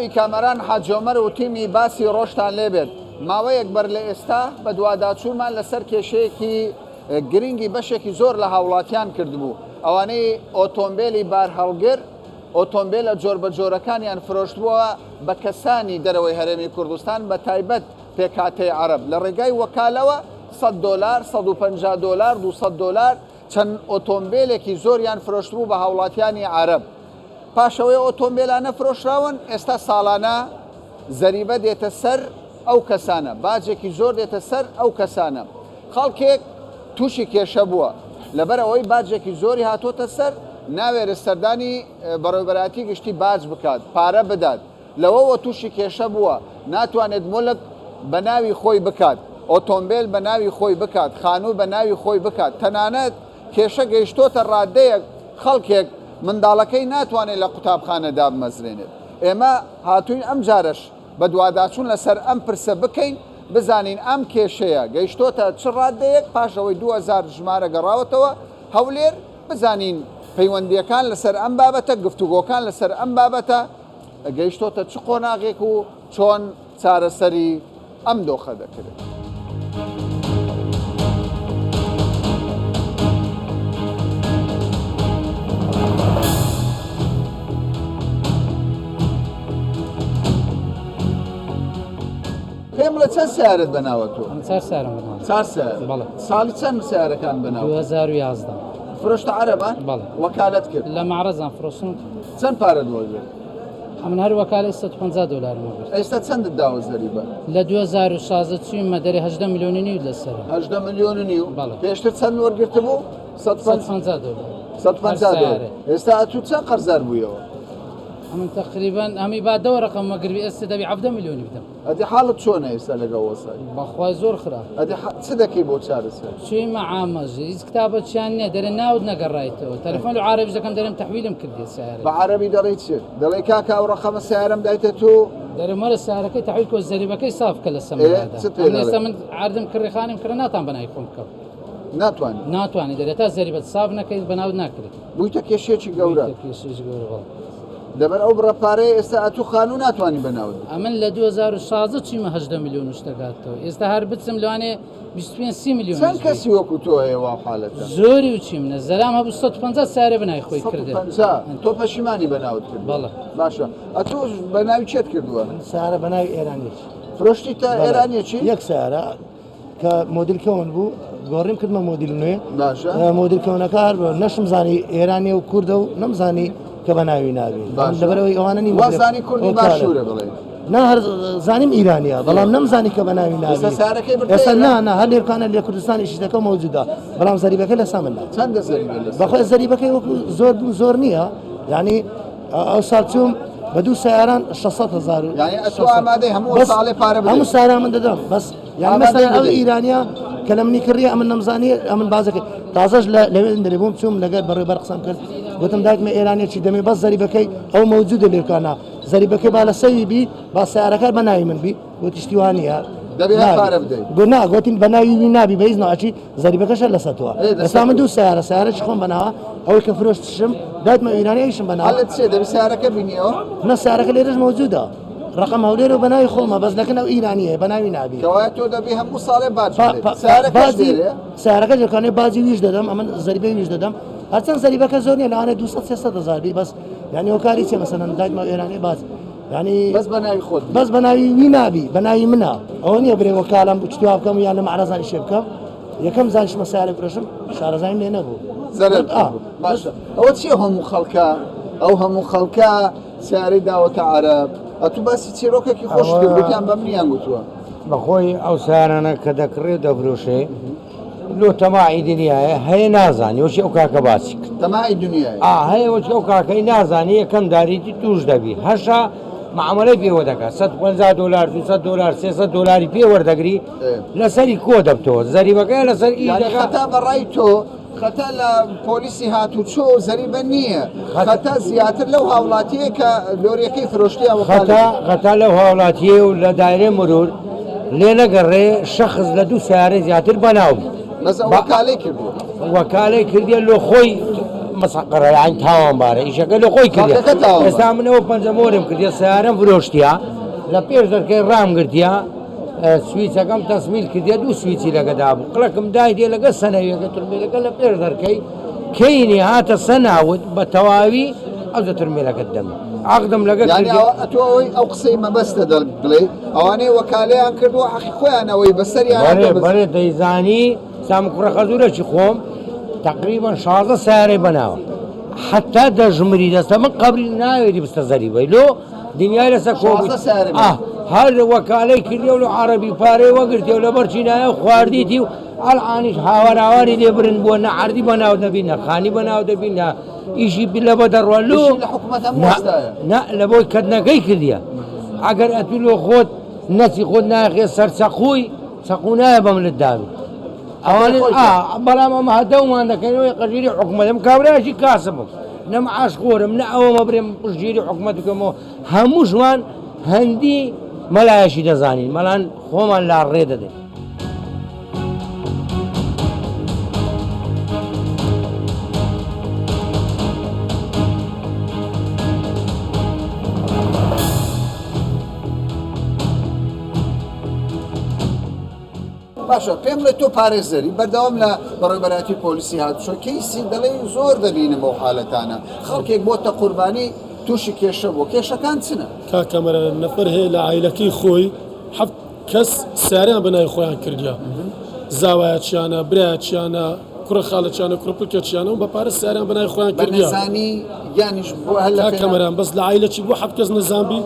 سڵاوی کامەران حاجی عومەر و تیمی باسی ڕۆژتان لێبێت. ماوەیەک بەر لە ئێستا بەدواداچوونمان لەسەر کێشەیەکی گرنگی بەشێکی زۆر لە هاوڵاتیان کردبوو، ئەوانەی ئۆتۆمبێلی بارهەڵگر، ئۆتۆمبێلە جۆربەجۆرەکانیان فرۆشتبووە بە کەسانی دەرەوەی هەرێمی کوردستان بە تایبەت پێکهاتەی عەرەب لە ڕێگای وەکالەوە 100 دۆلار، 150 دۆلار، 200 دۆلار چەند ئۆتۆمبێلێکی زۆریان فرۆشتبوو بە هاوڵاتیانی عەرەب. پاش ئەوەی ئۆتۆمبێلانە فرۆشراون ئێستا ساڵانە زەریبە دێتە سەر ئەو کەسانە، باجێکی زۆر دێتە سەر ئەو کەسانە. خەڵکێک تووشی کێشە بووە لەبەر ئەوەی باجێکی زۆری هاتۆتە سەر ناوێرێت سەردانی بەڕێوەبەرایەتی گشتی باج بکات، پارە بدات، لەوەوە تووشی کێشە بووە ناتوانێت موڵک بە ناوی خۆی بکات، ئۆتۆمبێل بە ناوی خۆی بکات، خانوو بە ناوی خۆی بکات، تەنانەت کێشە گەیشتۆتە ڕادەیەک خەڵکێک منداڵەکەی ناتوانێت لە قوتابخانە دابمەزرێنێت. ئێمە هاتووین ئەمجارەش بەدواداچوون لەسەر ئەم پرسە بکەین، بزانین ئەم کێشەیە گەیشتۆتە چ ڕادەیەک پاش ئەوەی 2000 ژمارە گەڕاوەتەوە هەولێر، بزانین پەیوەندییەکان لەسەر ئەم بابەتە، گفتوگۆکان لەسەر ئەم بابەتە گەیشتۆتە چ قۆناغێک و چۆن چارەسەری ئەم دۆخە دەکرێت. پێم بڵێ چەند سیارەت بەناوە تۆ؟ من چار سیارەم بەناوە. چار سیارە؟ بەڵێ. ساڵی چەند سیارەکان بەناوە؟ 2011. فرۆشتە عەرەبان؟ بەڵێ. وەکالەت کرد؟ لە مەعرەزان فرۆشتم. چەند پارەت وەرگرت؟ ئەمن هەر وەکالەی 150 دۆلارم وەرگرت. ئێستا چەندت داوە زەریبە؟ لە 2016 چوویمە دەرێ 18 ملیۆن و نیو لەسەرە. 18 ملیۆن و نیو؟ بەڵێ. پێشتر چەند وەرگرتبوو؟ 150 دۆلار. 150 دۆلار. ئێستا ئەتوو چەند قەرزار بوویەوە؟ ئەمن تەقریبەن هەمی با دە رەقەم وەگربی ئێستا دەبی 17 ملیۆنی بدەم. ئەدی حاڵت چۆنە ئێستا لەگەڵ وەسای؟ بەخوای زۆر خراپ. ئەدی چ دەکەی بۆ چارەسەر؟ چوویمە عامەژ هیچ کتابەچیان نییە دەرێ ناوت نەگەڕایتەوە تەلەفۆن لە عارەبیش دەکەم دەرێم تەحویلم کردیە سەیارەکەی. بە عەرەبی دەڵێی چ؟ دەڵێی کاکە ئەو ڕەقەمە سەیارەم دایتە تۆ؟ دەرێم وەرە سەیارەکەی تەحویل کە زەریبەکەی ساف کە لە سەمەدا. چ پێ دەڵێ؟ ئێستا من عەردم کڕی خانیم کڕی ناتان بەناوی خۆم بکەم. ناتوانی؟ ناتوانی دەرێ تا زەریبەت ساف نەکەیت بەناوت ناکرێت. بوویتە کێشەیەکی گەورە. بوویتە کێشەیەکی گەورە بەڵێ. لەبەر ئەو بڕە پارەیە ئێستا ئەتوو خانوو ناتوانی بەناوت بکەی. ئەمن لە 2016 چوویمە 18 ملیۆن و شتەکاتەوە ئێستا هەر بچم لەوانەیە 25 سی ملیۆن چەند کەسی وەکو تۆ هەیە وا حالەتە؟ زۆری و چیمنە زەلام هەبوو 150 سارێ بەناوی خۆی کردن. 150 تۆ پەشیمانی بەناوت کرد؟ بەڵێ. باشە ئەتوو بەناوی چێت کردووە؟ من سارە بەناوی ئێرانیەکی. فرۆشتیتە ئێرانیەکی؟ یەک سارە کە مۆدیل کەون بوو گۆڕیم کردمە مۆدیل نوێ مۆدیل کەونەکە هەر نەشم زانی ئێرانی و کوردە و نەمزانی کە بە ناوی نابێ لەبەرەوەی ئەوانە نی زانی کوردی باشوورە بڵێ نا هەر زانیم ئیرانیە بەڵام نەمزانی کە بە ناوی نابێ ئێستا نا نا هەر لێرکانە لە کوردستان ئیشی دەکە مەوجودە بەڵام زەریبەکە لە سامن چەندە زەریبە بەخۆی زەریبەکەی وەکو زۆر بوو زۆر نییە یعنی ئەو ساڵ چووم بە دوو سیاران 600 هزار یعنی ئەتۆ ئامادەی هەموو ساڵێ پارە بدەی هەموو سارا من دەدەم بەس یعنی مەسەلەن ئەو ئیرانیە کە لە منی کڕیە ئەمن نەمزانی ئەمن بازەکەی تازەش لەوێ دەرێ بووم چووم لەگەر بەڕێوبەر قسەم کرد گوتم داکمە ئێرانیە چی دەمێ بەس زەریبەکەی ئەو مەوجودە لێکانە زەریبەکەی با لە سەوی بی با سیارەکە بە ناوی من بی گوتی شتی وا نییە دەبێ هەر پارە بدەیت گو نا گوتین بە ناوی وی نابی بە هیچ ناوچی زەریبەکەشە لەسەر تۆ ئێستا من دوو سیارە سیارەی خۆم بەناوە ئەوەی کە فرۆشتشم دایتمە ئیرانی ئەویشم بەناوە حەلت چییە دەبی سیارەکە بینیەوە نا سیارەکە لێرەش مەوجودە ڕقم هەولێر و بەناوی خۆمە بەس لەکن ئەو ئیرانیە بەناوی نابی کەوایە تۆ دەبی هەموو ساڵێ باج بدەیت سیارەکەش لێرەیە سیارەکە لێکانێ باجی ویش دەدەم ئەمن زەریبەی ویش دەدەم هەرچەند زەریبەکە زۆر نییە لەوانەیە 200 300 هزار بی بەس یعنی هۆکاری چیە مەسەلەن دایتمە ئێرانی باج یعنی بەس بە ناوی خۆت بەس بە ناوی وی نابی بە ناوی منە ئەوە نییە برێ وەکالم چتوا بکەم یان لە مەعرەزانی شێ بکەم یەکەم زانیشمە سیارە فرۆشم شارەزایم لێ نەبوو زەرەر باشە ئەوە چییە هەموو خەڵکە ئەو هەموو خەڵکە سیارەی داوەتە عەرەب ئەتوو باسی چیرۆکێکی خۆش کرد گوتیان بە منیان گوتووە بەخۆی ئەو سیارانە کە دەکڕێ و دەفرۆشێ لۆ تەماعی دنیایە هەیە نازانی وەکی ئەو کاکە باسی کرد تەماعی دنیایە ئا هەیە وەکی ئەو کاکەی نازانی یەکەم داریتی توش دەبی هەشە معاملەی پێوە دەکات 150 دلار 200 دلار 300 دلاری پێ وەردەگری لەسەری کۆ دەبتەوە زەریبەکە لەسەر ئیش یعنی دەکات خەتا بەڕای تۆ خەتا لە پۆلیسی هاتوچۆ و زەریبە نییە خەتا زیاتر لەو هاوڵاتیە کە لۆریەکەی فرۆشتیان خەتا خەتا لەو هاوڵاتیە و لە دایرەی مرور لێ نەگەڕێ شەخس لە دوو سیارە زیاتر بەناو بەس وەکالەی کردووە وەکالەی کردیە لۆ خۆی. مەسەقەرە یان تاوانبارە ئیشەکە لە خۆی کردیە خەڵکەکە تاوانبارە. ئێستا منەوە پەنجەمۆرم کردیە سیارەم فرۆشتیە لە پێش دەرکەی ڕام گرتیە سویچەکەم تەسمیل کردیە دوو سویچی لەگە دابوو قڵەکم دای دێ لەگە سەنەویەکە ترمێلەکە لە پێش دەرکەی کەینی هاتە سەناوت بە تەواوی ئەو ترمێلەکەت دەم عەقدم لەگە یانی ئەوە تۆ ئەوەی ئەو قسەی مەبەستە دەڵ بڵێ ئەوانەی وەکالەیان کردووە حەقی خۆیان ئەوەی بەسەریان بەرێ بەرێ دەیزانی سام کوڕە خەزورەکی خۆم تقریبا 16 سیارەی بەناوە حتا دەژمری دەستە من قبری ناوێری بستە زەریبەی لۆ دنیای لەسەر کۆ هەر وەکالەی کردی و لە عربی پارەی وەگرتی و لەبەر چینایە و خواردیتی و ئەلعانیش هاوار هاواری لێ برن بووە نە عەردی بەناو دەبی نە خانی بەناو دەبی نە ئیشی لە بە دەڕوا لۆ ئیشی لە حکومەت هەموو وەستایە. نا لە بۆی کردنەکەی کردیە ئەگەر ئەتوو لۆ خۆت نەچی خۆت ناخێ سەر چەقووی چەقوو نایە بە ملت دابی ئەوانە خۆی ئا بەڵام ئەمە هەدەومان دەکەینەوەی قەژیری حکومەت ئەم کابرایەکی کاسبم نە معاش خۆرم نە ئەوەمە برێم پشتگیری حکومەت بکەمەوە هەمووشمان هەندی مەلایەکی دەزانین مەلان خۆمان لا ڕێ دەدەین. باشە پێم بڵێ تۆ پارێزەری بەردەوام لە بەڕێوەبەرایەتی پۆلیسی هاتوچۆ کەیسی دەڵێ زۆر دەبینم ئەو حالەتانە خەڵکێک بۆتە قوربانی تووشی کێشە بوو کێشەکان چنە؟ کاک کامەران نەفەر هەیە لە عایلەکەی خۆی حەفت کەس سیارەیان بە ناوی خۆیان کردیە زاوایەکیانە برایەکیانە کوڕە خاڵەکیانە کوڕە پلکەکیانە و بە پارە سیارەیان بە ناوی خۆیان بە کردیە نەزانی یانیش بۆ هەر لە کاک پێنا کامەران بەس لە عایلەکی بۆ حەفت کەس نەزان بی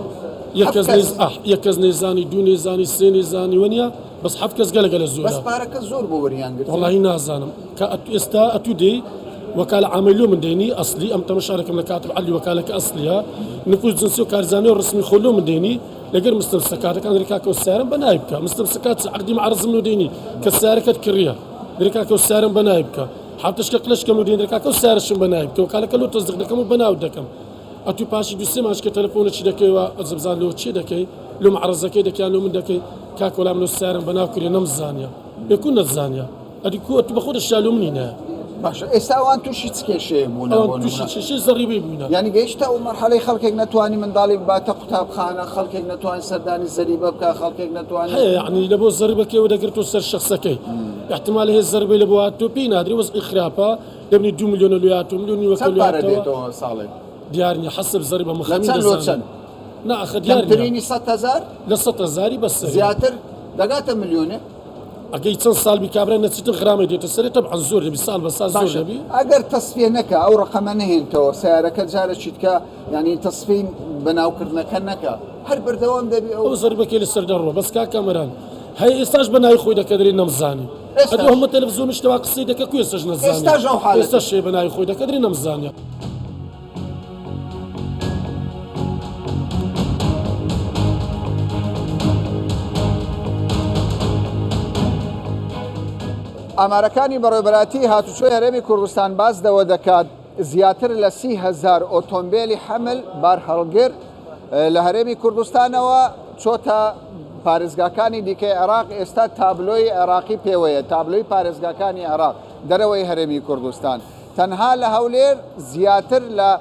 یەک حەفت کەس کەس نەیز ئاه یەک کەس نەیزانی دوو نەیزانی سێ نەیزانی وەنیە بەس حەفت کەس گەلە گەلە بەس زۆرە. پارەکە زۆر بۆ وەریان گرتن. وەڵاهی نازانم کە ئەتو ئێستا ئەتو دێی وەکالە عامەی لۆ من دێنی ئەسلی ئەم تەمەشا دەکەم لە کاتب عەدلی وەکالەکە ئەسلیە نفوس جنسی و کارزانی و ڕسمی خۆ لۆ من دێنی لەگەر مستمسەکاتەکان دەرێ کاکە ئەو سیارەم بە ناوی بکە مستمسەکات چ عەقدی معرەزم لۆ دێنی کە سیارەکەت کڕیە دەرێ کاکە ئەو سیارەم بە ناوی بکە حەفتەش کە قلەشکەم لۆ دێنی دەرێ کاکە ئەو سیارەشم بە ناوی بکە وەکالەکە لۆ تەسدیق دەکەم و بە ناوت دەکەم ئەتوو پاشی دوو سێ مانج کە تەلەفۆنەکی دەکەی و ئەجە بزان لۆ کێ دەکەی لۆ معرەزەکەی دەکەی یان لۆ من دەکەی کاکە وەڵا من ئەو سیارەم بە ناو کردیە نەمزانیە ئێ کو نەتزانیە ئەدی کو ئەتوو بەخۆت شا لۆ منی نایە. باشە ئێستا ئەوان تووشی چ کێشەیەک بوونە ئەوان بۆ تووشی نموونە؟ کێشەی زەڕیبەی بووینە. یانی گەیشتە ئەو مەرحەلەی خەڵکێک نەتوانی منداڵی بباتە قوتابخانە، خەڵکێک نەتوانی سەردانی زەریبە بکا، خەڵکێک نەتوانی. هەیە یەعنی لە بۆ زەریبەکەی وەدەگرتەوە سەر شەخسەکەی ئیحتیمال هەیە زەریبەی لە بۆ هاتووە پێی نادرێ وەزعی خراپە دەبنی دوو ملیۆنە لۆ هاتووە ملیۆن نیوەکە چەند لۆ پارە هاتەوە دێتەوە ساڵێک؟ دیار نییە حەسب زەریبە من لە خەمی چەند لۆ دەزانم چەند؟ نا ئەخە دیار نییە کەمترینی 100 هەزار؟ لە 100 هەزاری بەسەرێ زیاتر دەگاتە ملیۆنێک؟ ئەگەی چەند ساڵ بی کابرا نەچیتن غرامەی دێتە سەرێ تەبعەن زۆر دەبی ساڵ بە ساڵ زۆر باشە دەبی. ئەگەر تەسفیە نەکا ئەو ڕەقەمە نەهێنتەوە سەیارەکە جارێکی تکە یانی تەسفیەی بەناوکردنەکە نەکا هەر بەردەوام دەبی ئەو ئەو زەریبەکەی لەسەر دەڕوا بەس کاک کامەران هەی ئێستاش بە ناوی خۆی دەکە دەرێ نەمزانی ئەدوو ئێستاش هەموو تەلەفزیۆن شتەوا قسەی دەکە کو ئێستاش نەزانیە ئێستاش ئەو حالەتە ئێستاش هەیە بە ناوی خۆی دەکە دەرێ نەمزانیە. ئامارەکانی بەڕێوەبەرایەتیی هاتوچۆی هەرێمی کوردستان باس لەوە دەکات، زیاتر لە 30,000 ئۆتۆمبێلی حەمل بارهەڵگر لە هەرێمی کوردستانەوە چۆتە پارێزگاکانی دیکەی عێراق، ئێستا تابلۆی عێراقی پێوەیە، تابلۆی پارێزگاکانی عێراق دەرەوەی هەرێمی کوردستان. تەنها لە هەولێر زیاتر لە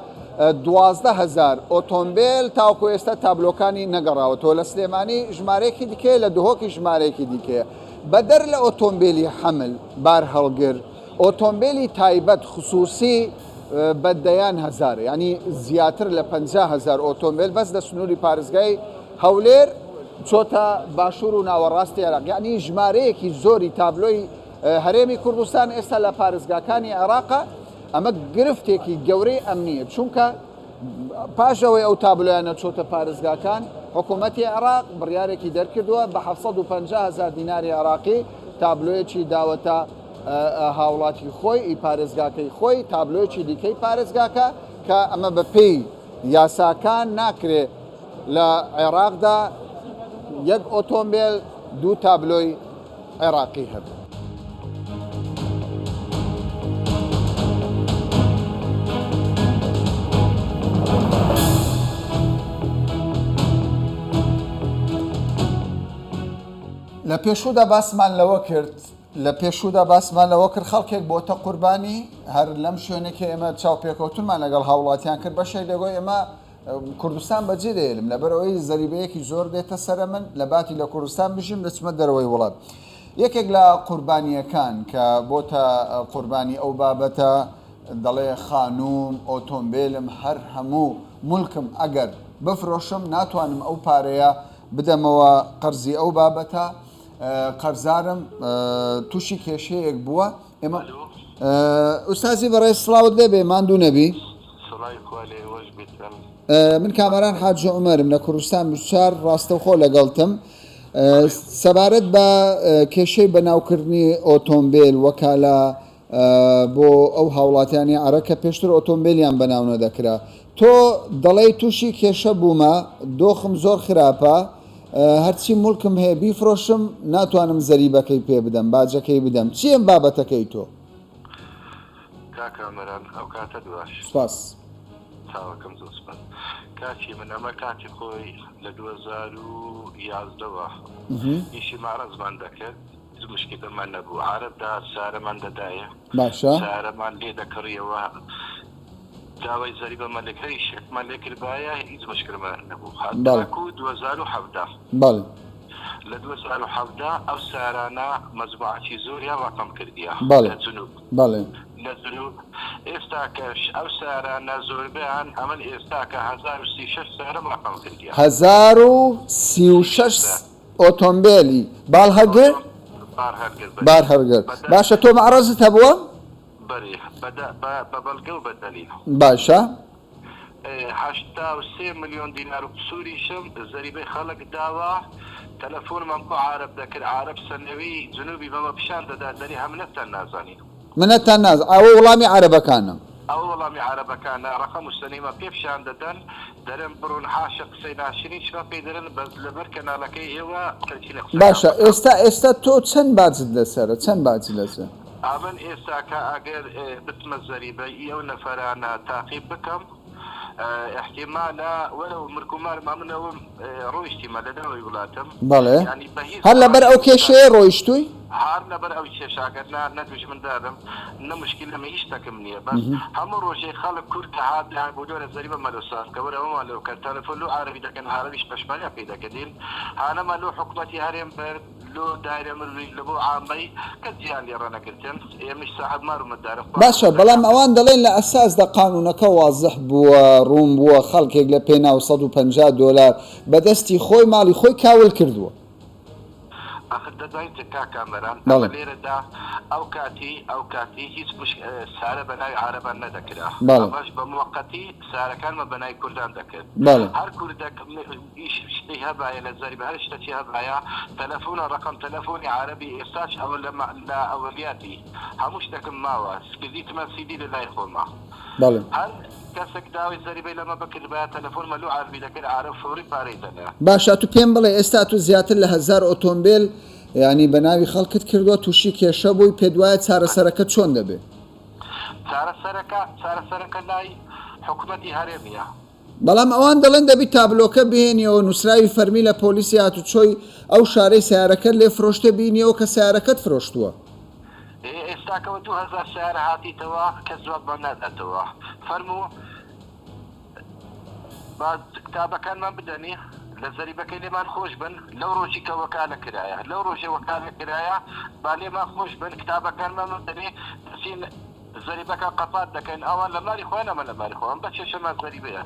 12,000 ئۆتۆمبێل تاوەکو ئێستا تابلۆکانی نەگەڕاوەتەوە، لە سلێمانی ژمارەیەکی دیکەیە، لە دهۆکیش ژمارەیەکی دیکەیە. بەدەر لە ئۆتۆمبێلی حەمل، بارهەڵگر، ئۆتۆمبێلی تایبەت، خسوسی، بە دەیان هەزار، یانی زیاتر لە 50,000 ئۆتۆمبێل بەس لە سنووری پارێزگای هەولێر چۆتە باشوور و ناوەڕاستی عێراق، یانی ژمارەیەکی زۆری تابلۆی هەرێمی کوردستان ئێستا لە پارێزگاکانی عێراقە، ئەمە گرفتێکی گەورەی ئەمنییە، چونکە پاش ئەوەی ئەو تابلۆیانە چۆتە پارێزگاکان، حکوومەتی عێراق بڕیارێکی دەرکردووە بە 750 هەزار دیناری عێراقی تابلۆیەکی داوەتە هاوڵاتی خۆی ئی پارێزگاکەی خۆی، تابلۆیەکی دیکەی پارێزگاکە کە ئەمە بەپێی یاساکان ناکرێ لە عێراقدا یەک ئۆتۆمبێل دوو تابلۆی عێراقی هەبێت. لە پێشوودا باسمان لەوە کرد. لە پێشوودا باسمان لەوە کرد خەڵکێک بۆتە قوربانی، هەر لەم شوێنەی کە ئێمە چاوپێکەوتنمان لەگەڵ هاوڵاتیان کرد بەشێک دەگۆی ئێمە کوردستان بەجێ دەێلم لەبەرئەوەی زەریبەیەکی زۆر دێتە سەرە من لە باتی لە کوردستان بژیم دەچمە دەرەوەی وڵات. یەکێک لە قوربانیەکان کە بۆتە قوربانی ئەو بابەتە دەڵێ خانووم، ئۆتۆمبێلم، هەر هەموو مولکم ئەگەر بفرۆشم ناتوانم ئەو پارەیە بدەمەوە قەرزی ئەو بابەتە قەرزارم تووشی کێشەیەک بووە ئێمە ئوستازی بەڕێز سڵاوت لێبێ ماندوو نەبی من کامەران حاجی عومەرم لە کوردستان 24 ڕاستەوخۆ لەگەڵتم سەبارەت بە کێشەی بەناوکردنی ئۆتۆمبیل وەکالە بۆ ئەو هاوڵاتیانی عەرە کە پێشتر ئۆتۆمبیلیان بەناو نەدەکرا تۆ دەڵێی تووشی کێشە بوومە دۆخم زۆر خراپە هەرچی موڵکم هەیە بیفرۆشم ناتوانم زەریبەکەی پێ بدەم باجەکەی بدەم چییە بابەتەکەی تۆ؟ کاک کامەران ئەو کاتەت باش. سپاس. چاوەکەم زۆر سپاس. کاکی من ئەمە کاتی خۆی لە 2011 وە ئیشی مەعرەزمان دەکرد هیچ مشکلەمان نەبوو عەرەب دەهات سارەمان دەدایە باشە. سارەمان لێ دەکڕیەوە داوای زەریبەمان لێ هەر ئیشێکمان لێ کردبایە هیچ مشکلەمان نەبوو بەڵێ. هەتاکوو 2017 بەڵێ. لە 2017 ئەو سارانە مەجموعەکی زۆریان ڕەقەم کردیە بەڵێ. لە جنوب بەڵێ. لە جنوب ئێستاکەش ئەو سارانە زۆربەیان ئەمن ئێستاکە 1036 سارم ڕەقەم کردیە. 1036 ئۆتۆمبێلی باڵهەڵگر؟ بارهەڵگر بەری. بارهەڵگر. باشە تۆ مەعرەزت هەبووە؟ بەری بە بەڵگە و بە دەلیل. باشە. 83 ملیۆن دینار و قسوریشم زەریبەی خەڵک داوە، تەلەفۆنمان بۆ عارەب دەکرد، عارەب سەنەوی جنوبی بەمە پیشان دەدا، دەری هەمنەتتان نازانین. منەتان ناز ئەوە وڵامی عەرەبەکانە. ئەوە وەڵامی عەرەبەکانە ڕەقەم و سەنیمە پێ پیشان دەدەن دەرێن بڕۆن حاشە قسەی ناشرین چما پێی دەرێن بەس لەبەر کەنالەکەی ئێوە خەرچینە قسەکان باشە بکەم. ئێستا ئێستا تۆ چەند باجت لەسەرە چەند باجی لەسەر؟ ئەمن ئێستاکە ئەگەر بچمە زەریبە ی ئەو نەفەرانە تاقیب بکەم ئیحتیمالە وەلەو مرک و مارم ئەمن ئەوم ڕۆیشتیمە لە دەرەوەی وڵاتم بەڵێ یانی بە هیچ هەر لەبەر ئەو ڕەقەمێک کێشەیە ڕۆیشتووی؟ هەر لەبەر ئەو کێشە ئەگەر نا نە دوژمندارم نە موشکیلەم هیچ شتەکم نیە بەس هەموو ڕۆژێ خەڵک کورد دەهات دەهات بۆ دۆرە زەریبە مەلۆ ساز کە وەرە ئەوەمان لۆ کە تەلەفۆن لۆ عارەبی دەکەن عارەبیش پەشمانیان پێی دەکردین هانەمان لۆ حکومەتی هەرێم برد لۆ دایرە مرویش لە بۆ عامەی کەس جێیان لێ ڕانەگرتن ئێمەش ساحەب مار و مەدارە خوا باشە بەڵام ئەوان دەڵێن لە ئەساسدا قانونەکە وازح بووە ڕوون بووە خەڵکێک لە پێناو 150 دۆلار بە دەستی خۆی ماڵی خۆی کاول کردووە. ئاخر دەزانی چ کاک کامەران ئەمە بەڵێ. لێرەدا ئەو کاتی ئەو کاتی هیچ مش سارە بە ناوی عارەبان نەدەکرا بەڵێ. ئەمەش بە موەقەتی سارەکانمان بە ناوی کوردان دەکرد بەڵێ. هەر کوردەک ئیش شتی هەبایە لە زەریبە هەر شتەکی هەبایە تەلەفونە ڕەقەم تەلەفونی عارەبی ئێستاش ئەوە لە لە ئەوەلیاتی هەموو شتەکم ماوە سکردیتمە سیدی لە لای خۆمە بەڵێ. هەر کەسەک داوای زەریبەی لەمە بکردبایە تەلەفۆنمە لۆ عارەبی دەکرد عارەب فەوری پارەی دەنا. باشە ئەتو پێم بڵێ ئێستا ئەتو زیاتر لە هەزار ئۆتۆمبێل یانی بە ناوی خەڵکت کردوە توشی کێشە بووی پێت وایە چارەسەرەکە چۆن دەبێ؟ چارەسەرەکە چارەسەرەکە لای حکومەتی هەرێمیە. بەڵام ئەوان دەڵێن دەبی تابلۆکە بهێنیەوە نوسراوی فەرمی لە پۆلیسی هاتوچۆی ئەو شارەی سەیارەکەت لێ فرۆشتە بینیەوە کە سەیارەکەت فرۆشتووە. ئێ ئێستاکەوە 2000 سەیارە هاتیتەوە کەس جوابمان ناداتەوە فەرموو با کتابەکانمان بدەنی لە زەریبەکەی لێمان خۆش بن لەو ڕۆژی کە وەکالە کرایە لەو ڕۆژێ وەکالە کرایە با لێمان خۆش بن کتابەکانمان بدەنی دەچین زەریبەکان قەپات دەکەن ئەوان لە ماری خۆیان ئەمە لە ماری خۆمان بەس کێشەمان زەریبەیە.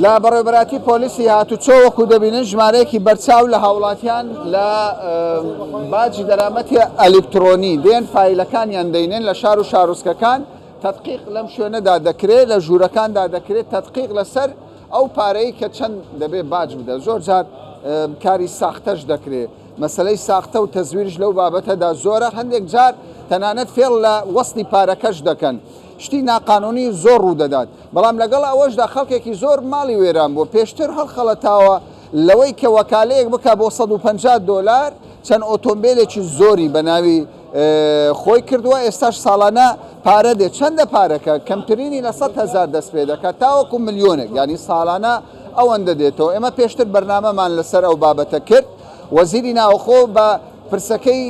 لە بەڕێوەبەرایەتی پۆلیسی هاتوچۆ وەکو دەبینن ژمارەیەکی بەرچاو لە هاوڵاتیان لە باجی دەرامەتی ئەلیکترۆنی دێن فایلەکانیان دەینێن لە شار و شارۆچکەکان تەدقیق لەم شوێنەدا دەکرێت لە ژوورەکاندا دەکرێت تەدقیق لەسەر ئەو پارەی کە چەند دەبێ باج بدە زۆر جار کاری ساختەش دەکرێت مەسەلەی ساختە و تەزویرش لەو بابەتەدا زۆرە هەندێک جار تەنانەت فێڵ لە وەستی پارەکەش دەکەن شتی ناقانونی زۆر ڕوودەدات بەڵام لەگەڵ ئەوەشدا خەڵکێکی زۆر ماڵی وێران بووە پێشتر هەڵخەڵەتاوە لەوەی کە وەکالەیەک بکا بۆ 150 دۆلار چەند ئۆتۆمبیلێکی زۆری بە ناوی خۆی کردووە ئێستاش ساڵانە پارە دێت چەندە پارەکە کەمترینی لە 100 هەزار دەست پێ دەکات تاوەکو ملیۆنێک یعنی ساڵانە ئەوەندە دێتەوە ئێمە پێشتر بەرنامەمان لەسەر ئەو بابەتە کرد وەزیری ناوخۆ بە پرسەکەی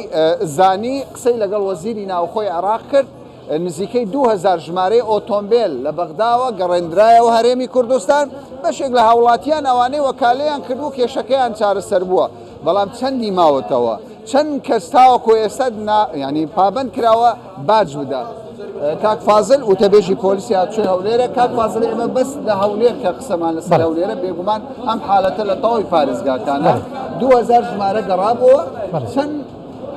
زانی قسەی لەگەڵ وەزیری ناوخۆی عێراق کرد نزیکەی 2000 ژمارەی ئۆتۆمبێل لە بەغداوە گەڕێندرایەوە هەرێمی کوردستان، بەشێک لە هاوڵاتیان ئەوانەی وەکالەیان کردبوو کێشەکەیان چارەسەر بووە، بەڵام چەندی ماوەتەوە؟ چەند کەس تاوەکو ئێستا نا یانی پابەند کراوە باج بدات؟ کاک فازل وتەبێژی پۆلیسی هاتوچۆی هەولێرە کاک فازل ئێمە بەس لە هەولێر کە قسەمان لەسەر هەولێرە بێگومان ئەم حالەتە لە تەواوی پارێزگاکانە 2000 ژمارە گەڕابەوە چەند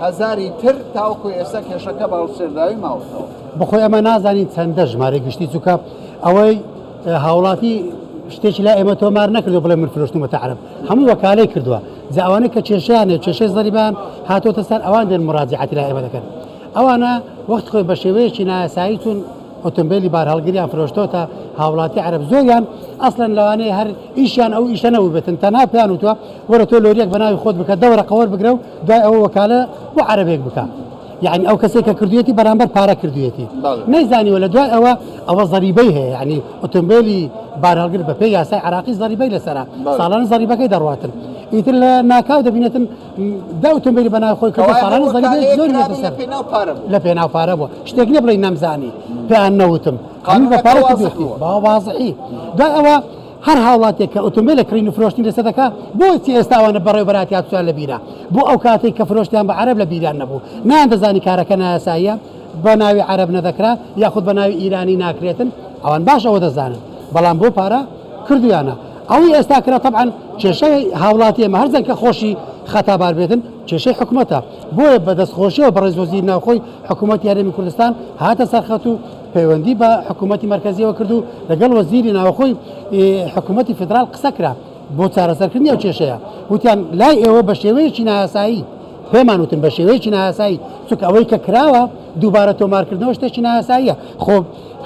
هەزاری تر تاوەکو ئێستا کێشەکە بە هەڵسێردراوی ماوەتەوە. بەخۆی ئەمە نازانین چەندە ژمارەی گشتی چووکە ئەوەی هاوڵاتی شتێکی لا ئێمە تۆمار نەکردو بڵێ من فرۆشتومەتە عەرەب هەموو وەکالەی کردووە جا ئەوانەی کە کێشیان هەیە کێشەی زەریبان هاتۆتە سەر ئەوان دێن مراجعەتی لای ئێمە دەکەن ئەوانە وەخت خۆی بە شێوەیەکی نایاسایی چوون ئۆتۆمبیلی بارهەڵگریان فرۆشتۆتە هاوڵاتی عەرەب زۆریان ئەسڵەن لەوانەیە هەر ئیشیان ئەو ئیشە نەبووبێتن تەنها پێیان وتووە وەرە تۆ لۆریەک بە ناوی خۆت بکە دە وەرەقە وەربگرە و دوای ئەوە وەکالە بۆ عەرەبێک بکە یعنی ئەو کەسێک کە کردویەتی بەرامبەر پارە کردویەتی نەیزانیوە لە دوای ئەوە ئەوە زەریبەی هەیە یعنی ئۆتۆمبیلی بارهەڵگر بە پێی یاسای عراقی زەریبەی لەسەرە ساڵانە زەریبەکەی دەڕواتن ئیتر لە ناکاو دەبینێتن دا ئۆتۆمبیلی بەناوی خۆی کردو ساڵانە زەریبەی زۆری لەسەر لە پێناو پارە بووە شتێک نییە بڵێی نەمزانی پێیان نەوتم هەموو بە پارە کردویەتی با وازحی دوای ئەوە هەر هاوڵاتیەک کە ئۆتۆمبیلە کڕین و فرۆشتنی لەسەر دەکا بۆچی ئێستا ئەوانە بەڕێوەبەرایەتی هاتوچۆیان لە بیرە بۆ ئەو کاتەی کە فرۆشتیان بە عەرەب لە بیریان نەبوو نەیان دەزانی کارەکە نایاساییە بە ناوی عەرەب نەدەکرا یاخود بە ناوی ئیرانی ناکرێتن ئەوان باش ئەوە دەزانن بەڵام بۆ پارە کردویانە ئەوەی ئێستا کرا تەبعەن کێشەی هاوڵاتی ئێمە هەرچەند کە خۆشی خەتابار بێتن کێشەی حکومەتە بۆیە بە دەستخۆشیەوە بەڕێز وەزیری ناوخۆی حکومەتی هەرێمی کوردستان هاتە سەرخەت و پەیوەندی بە حکوومەتی مەرکەزیەوە کرد و لەگەڵ وەزیری ناوەخۆی حکوومەتی فیدراڵ قسە کرا بۆ چارەسەرکردنی ئەو کێشەیە وتیان لای ئێوە بە شێوەیەکی نایاسایی پێمان وتن بە شێوەیەکی نایاسایی چونکە ئەوەی کە کراوە دووبارە تۆمارکردنەوە شتێکی نایاساییە خۆ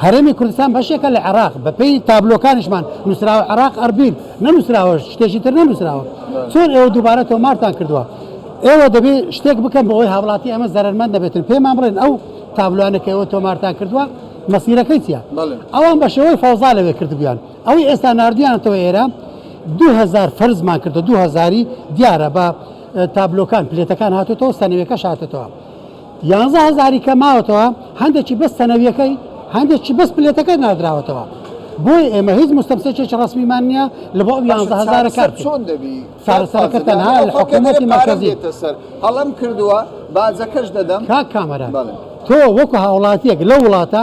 هەرێمی کوردستان بەشێکە لە عێراق بەپێی تابلۆکانیشمان نووسراوە عێراق ئەربیل نەنووسراوە شتێکی تر نەنووسراوە چۆن ئێوە دووبارە تۆمارتان کردووە ئێوە دەبێ شتێک بکەن بۆ ئەوەی هاوڵاتی ئەمە زەرەرمەند نەبێتن پێمان بڵێن ئەو تابلۆانە کە ئێوە تۆمارتان کردووە مەسیرەکەی چییە ئەوان بە شێوەی فەوزا لەوێ کردبوویان ئەوەی ئێستا ناردویانەتەوە ئێرە 2000 فەرزمان کردو 2000 دیارە بە تابلۆکان پلێتەکان هاتوتەوە سەنەوەکەش هاتوتەوە یانزە هەزاری کە ماوەتەوە هەندێکی بەس سەنەویەکەی هەندێکی بەس پلێتەکە نادراوەتەوە بۆیە ئێمە هیچ مستەمسەکێکی ڕەسمیمان نییە لە بۆ ئەو یانزە هەزارە کار بکەین. چۆن دەبی چارەسەرەکە تەنها لە حکوومەتی مەرکەزی سەر هەڵەم کردووە باجەکەش دەدەم کاک کامەران تۆ وەکو هاوڵاتیەک لەو وڵاتە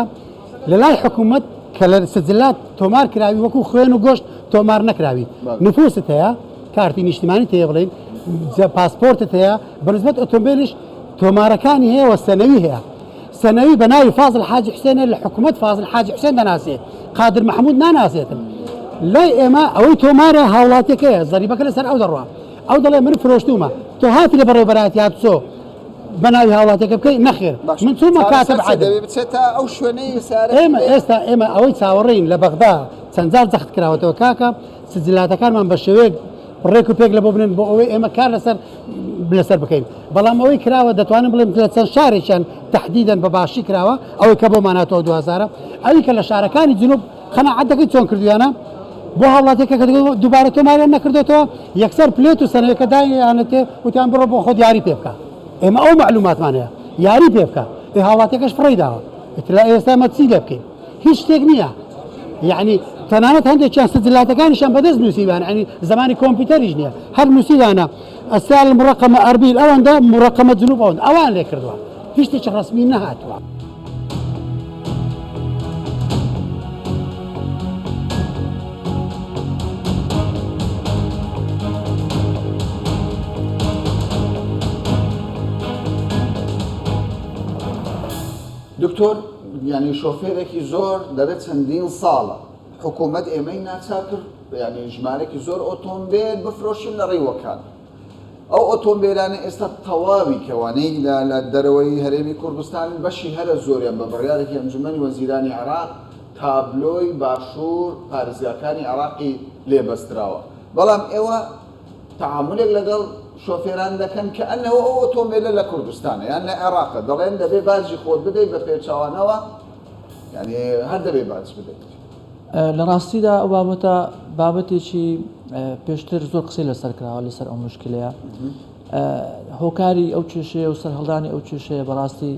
لە لای حکوومەت کە لە سجلات تۆمار کراوی وەکو خوێن و گۆشت تۆمار نەکراوی نفوست هەیە کارتی نیشتیمانی تێ بڵین پاسپۆرتت هەیە بەنسبەت ئۆتۆمبیلیش تۆمارەکانی هەیە و سەنەوی هەیە سەنەوی بە ناوی فازل حاجی حوسێنە لە حکوومەت فازل حاجی حوسێن دەناسێ قادر محەموود ناناسێتن لای ئێمە ئەوەی تۆمارە هاوڵاتیەکەیە زەریبەکە لەسەر ئەو دەڕوا ئەو دەڵێ من فرۆشتومە تۆ هاتی لە بەڕێوەبەرایەتی هاتوچۆ بە ناوی هاوڵاتیەکە بکەی نەخێر من چوومە کاتب عەدل بچێتە ئەو شوێنەی سارە ئێمە ئێستا ئێمە ئەوەی چاوەڕێین لە بەغدا چەند جار جەخت کراوەتەوە کاکە سجلاتەکانمان بە شێوەیەک ڕێک و پێک لە بۆ بنێن بۆ ئەوەی ئێمە کار لەسەر لەسەر بکەین بەڵام ئەوەی کراوە دەتوانم بڵێم لە چەند شارێکیان تەحدیدەن بە باشی کراوە ئەوەی کە بۆمان هاتەوە 2000 ئەوی کە لە شارەکانی جنوب قەناعەت دەکەی چۆن کردویانە بۆ هاوڵاتیەکە کە دووبارە تۆماریان نەکردێتەوە یەکسەر پلێت و سەنەوەکە دایانەتێ وتیان بڕۆ بۆ خۆت یاری پێ بکە ئێمە ئەو معلوماتمان هەیە یاری پێ بکە ئێ هاوڵاتیەکەش فڕێی داوە ئیتر ئێستا ئێمە چی لێ بکەین هیچ شتێک نییە یعنی تەنانەت هەندێکیان سجلاتەکانیشان بەدەست نووسیویان ینی زمانی کۆمپیوتەریش نییە هەر نووسیوانە ئەسال مڕقەمە ئەربیل ئەوەندە مڕقەمە جنوب ئەوەند ئەوان لێ کردووە هیچ شتێکی ڕەسمی نەهاتووە. دکتۆر یانی شۆفێرێکی زۆر دەرێ چەندین ساڵە حکوومەت ئێمەی ناچار کرد یانی ژمارەێکی زۆر ئۆتۆمبێل بفرۆشین لە ڕێی وەکالەت ئەو ئۆتۆمبێلانە ئێستا تەواوی کەوانەی لە لە دەرەوەی هەرێمی کوردستان بەشی هەرە زۆریان بە بڕیارێکی ئەنجومەنی وەزیرانی عێراق تابلۆی باشوور پارێزگاکانی عێراقی لێ بەستراوە بەڵام ئێوە تەعامولێک لەگەڵ شۆفێران دەکەن کە ئەنەوە ئەو ئۆتۆمبێلە لە کوردستانە یان لە عێراقە، دەڵێن دەبێ باجی خۆت بدەیت بە پێچەوانەوە یانی هەر دەبێ باج بدەیت. لە ڕاستیدا ئەو بابەتە بابەتێکی پێشتر زۆر قسەی لەسەر کراوە لەسەر ئەو مشکلەیە هۆکاری ئەو کێشەیە و سەرهەڵدانی ئەو کێشەیە بەڕاستی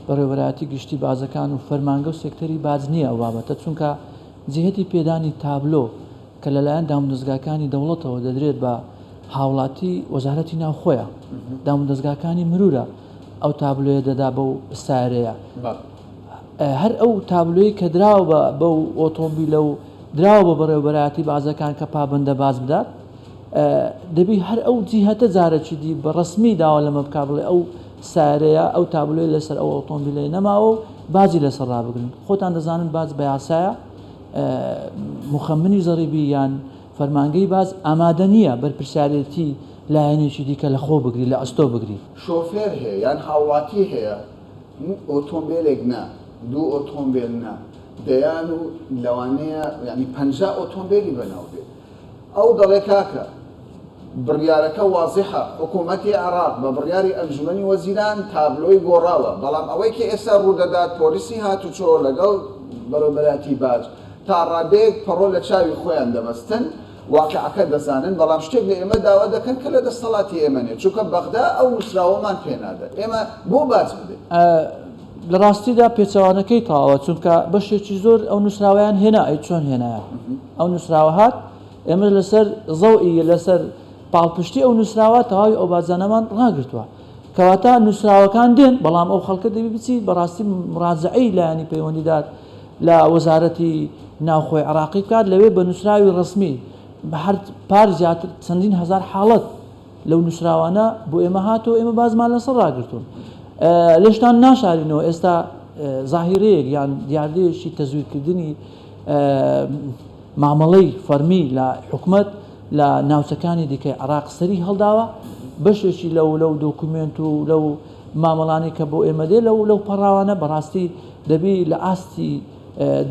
بەڕێوەبەرایەتی گشتی باجەکان و فەرمانگە و سێکتەری باج نییە ئەو بابەتە چونکە جیهەتی پێدانی تابلۆ کە لەلایەن دامودەزگاکانی دەوڵەتەوە دەدرێت بە هاوڵاتی وەزارەتی ناوخۆیە دامودەزگاکانی مرورە ئەو تابلۆیە دەدا بەو سارەیە هەر ئەو تابلۆی کە دراوە بە بەو ئۆتۆمبیلە و دراوە بە بەڕێوەبەرایەتی بازەکان کە پابەندە باز بدات دەبی هەر ئەو جیهەتە جارێکی دی بە ڕەسمی داوا لەمە بکا بڵێ ئەو سارەیە ئەو تابلۆی لەسەر ئەو ئۆتۆمبیلەی نەماوە و باجی لەسەر ڕابگرن خۆتان دەزانن باج بە یاسایە مخەمنی زەڕیبی یان فەرمانگەی باج ئامادە نییە بەرپرسیارێتی لایەنێکی دیکە لە خۆ بگری لە ئەستۆ بگری. شۆفێر هەیە یان هاوڵاتی هەیە ئۆتۆمبێلێک نا دوو ئۆتۆمبێل نا دەیان و لەوانەیە یانی 50 ئۆتۆمبێلی بەناو بێت ئەو دەڵێ کاکە بڕیارەکە وازحە حکوومەتی عێراق بە بڕیاری ئەنجومەنی وەزیران تابلۆی گۆڕاوە بەڵام ئەوەی کە ئێستا ڕوودەدات پۆلیسی هاتوچۆ لەگەڵ بەڕێوەبەرایەتی باج تا ڕادەیەک پەڕۆ لە چاوی خۆیان دەبەستن واقیعەکە دەزانن، بەڵام شتێک لە ئێمە داوا دەکەن کە لە دەستەڵاتی ئێمە نیە، چونکە بەغدا ئەو نووسراوەمان پێ نادات، ئێمە بۆ باج بدەین؟ لە ڕاستیدا پێچەوانەکەی تەواوە، چونکە بەشێکی زۆر ئەو نووسراوەیان هێنا، ئەی چۆن هێنایان؟ ئەو نووسراوە هات، ئێمە لەسەر زەوئی، لەسەر پاڵپشتی ئەو نووسراوە تەواوی ئەو باجانەمان ڕاگرتووە. کەواتە نووسراوەکان دێن، بەڵام ئەو خەڵکە دەبی بچی بەڕاستی مراجعەی لایەنی پەیوەندیدار لە وەزارەتی ناوخۆی عێراقی بکات، لەوێ بە نووسراوی ڕەسمی هەر پار زیاتر چەندین هەزار حاڵەت لەو نووسراوانە بۆ ئێمە هاتەوە، ئێمە بازمان لەسەر ڕاگرتوون. لێشتان ناشارینەوە ئێستا زاهیرەیەک یان دیاردەیەکی تەزویرکردنی مامەڵەی فەرمی لە حکومەت لە ناوچەکانی دیکەی عێراق سەری هەڵداوە، بەشێکی لەو لەو دۆکومێنت و لەو مامەڵانەی کە بۆ ئێمە دێ لەو لەو پەڕاوانە بەڕاستی دەبی لە ئاستی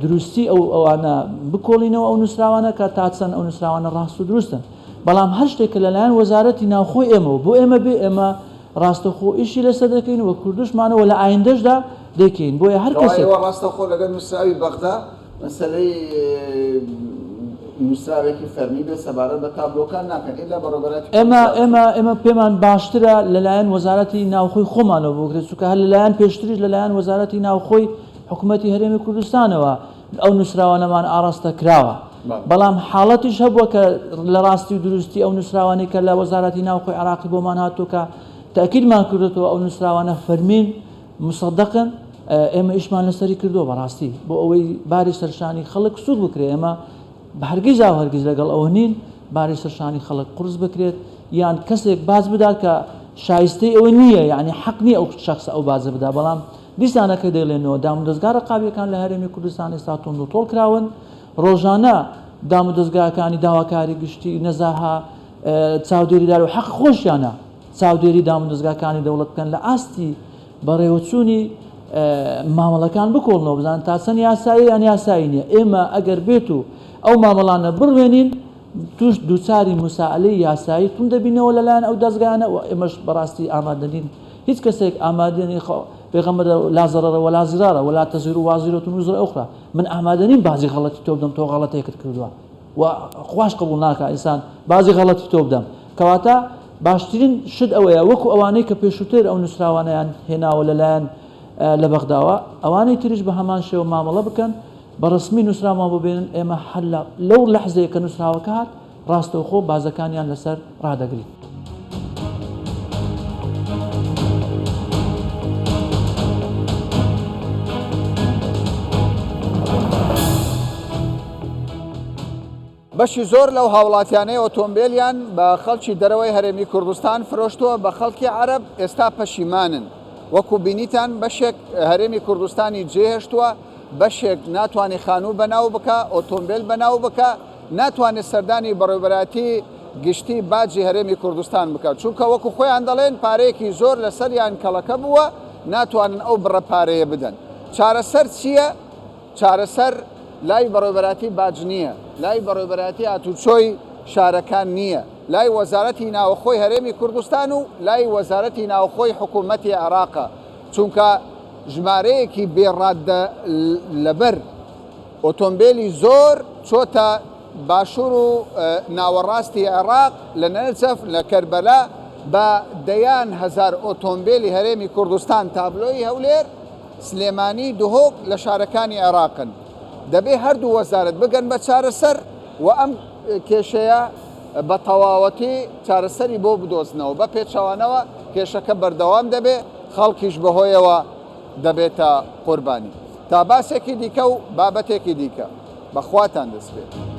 دروستی ئەو ئەوانە بکۆڵینەوە ئەو نووسراوانە کە تا چەند ئەو نووسراوانە ڕاست و دروستن بەڵام هەر شتێک کە لەلایەن وەزارەتی ناوخۆی ئێمەوە بۆ ئێمە بێ ئێمە ڕاستەخۆ ئیشی لەسەر دەکەین و کوردشمانەوە لە ئایندەشدا دەیکەین بۆیە هەر کەسێک ڕاستەخۆ لەگەڵ نووسراوی بەغدا مەسەلەی نووسراوێکی فەرمی بێت سەبارەت بە تابلۆکان ناکەن ئیلا بەڕێوەبەرایەتی ئێمە ئێمە ئێمە پێمان باشترە لەلایەن وەزارەتی ناوخۆی خۆمانەوە بکرێت چونکە هەر لەلایەن پێشتریش لەلایەن وەزارەتی ناوخۆی حکوومەتی هەرێمی کوردستانەوە ئەو نووسراوانەمان ئاڕاستە کراوە بەڵام حاڵەتیش هەبووە کە لە ڕاستی و دروستی ئەو نووسراوانەی کە لە وەزارەتی ناوخۆی عێراقی بۆمان هاتووە کە تەئکیدمان کردووەتەوە ئەو نووسراوانە فەرمین مسەدەقن ئێمە ئیشمان لەسەری کردووە بەڕاستی بۆ ئەوەی باری سەرشانی خەڵک سوک بکرێت ئێمە هەرگیز و هەرگیز لەگەڵ ئەوە نین باری سەرشانی خەڵک قورس بکرێت یان کەسێک باج بدات کە شایستەی ئەوە نییە یعنی حەق نییە ئەو شخص ئەو باجە بدا بەڵام دیسانەکە دەیڵێنەوە دامودەزگا ڕقابیەکان لە هەرێمی کوردستان ئێستا توند و تۆڵ کراون ڕۆژانە دامودەزگاکانی داواکاری گشتی نەزاها چاودێریدار و حەق خۆشیانە چاودێری دامودەزگاکانی دەوڵەت بکەن لە ئاستی بەڕێوەچوونی مامەڵەکان بکۆڵنەوە بزانن تا چەند یاسایی یان یاسایی نییە ئێمە ئەگەر بێت و ئەو مامەڵانە بڕوێنین توش دووچاری مسائلەی یاسایی توند دەبینەوە لەلایەن ئەو دەزگایانە و ئێمەش بەڕاستی ئامادە نین هیچ کەسێک ئامادە نیە پێغەمبەر لا ضرر ولا ضرار ولا تزر وازرة وزر أخرى من ئامادە نیم بازی غەڵەتی تۆ بدەم تۆ غەڵەتێکت کردووە و خواش قبوڵ ناکا ئینسان بازی غەڵەتی تۆ بدەم کەواتە باشترین شت ئەوەیە وەکو ئەوانەی کە پێشووتر ئەو نووسراوانەیان هێناوە لەلایەن لە بەغداوە ئەوانەی تریش بە هەمان شێوە مامەڵە بکەن بە ڕەسمی نووسراومان بۆ بێنن ئێمە هەر لەو لەحزەیە کە نووسراوەکە هات ڕاستەوخۆ بازەکانیان لەسەر ڕادەگرین. بەشی زۆر لەو هاوڵاتیانەی ئۆتۆمبێلیان بە خەڵکی دەرەوەی هەرێمی کوردستان فرۆشتووە بە خەڵکی عەرەب ئێستا پەشیمانن وەکو بینیتان بەشێک هەرێمی کوردستانی جێهێشتووە بەشێک ناتوانێت خانوو بەناو بکە ئۆتۆمبێل بەناو بکە ناتوانێت سەردانی بەڕێوبەرایەتی گشتی باجی هەرێمی کوردستان بکات چونکە وەکو خۆیان دەڵێن پارەیەکی زۆر لەسەریان کەڵەکە بووە ناتوانن ئەو بڕە پارەیە بدەن چارەسەر چییە؟ چارەسەر لای بەڕێوبەرایەتی باج نییە، لای بەڕێوبەرایەتی هاتوچۆی شارەکان نییە، لای وەزارەتی ناوەخۆی هەرێمی کوردستان و لای وەزارەتی ناوخۆی حکوومەتی عێراقە، چونکە ژمارەیەکی بێ ڕاددە لەبەر ئۆتۆمبێلی زۆر چۆتە باشوور و ناوەڕاستی عێراق، لە نەجەف، لە کەربەلا بە دەیان هەزار ئۆتۆمبێلی هەرێمی کوردستان تابلۆی هەولێر، سلێمانی، دهۆک لە شارەکانی عێراقن. دەبێ هەردوو وەزارەت بگەن بە چارەسەر و ئەم کێشەیە بە تەواوەتی چارەسەری بۆ بدۆزنەوە، بە پێچەوانەوە کێشەکە بەردەوام دەبێ، خەڵکیش بەهۆیەوە دەبێتە قوربانی. تا باسێکی دیکە و بابەتێکی دیکە. بە خواتان دەسپێرم.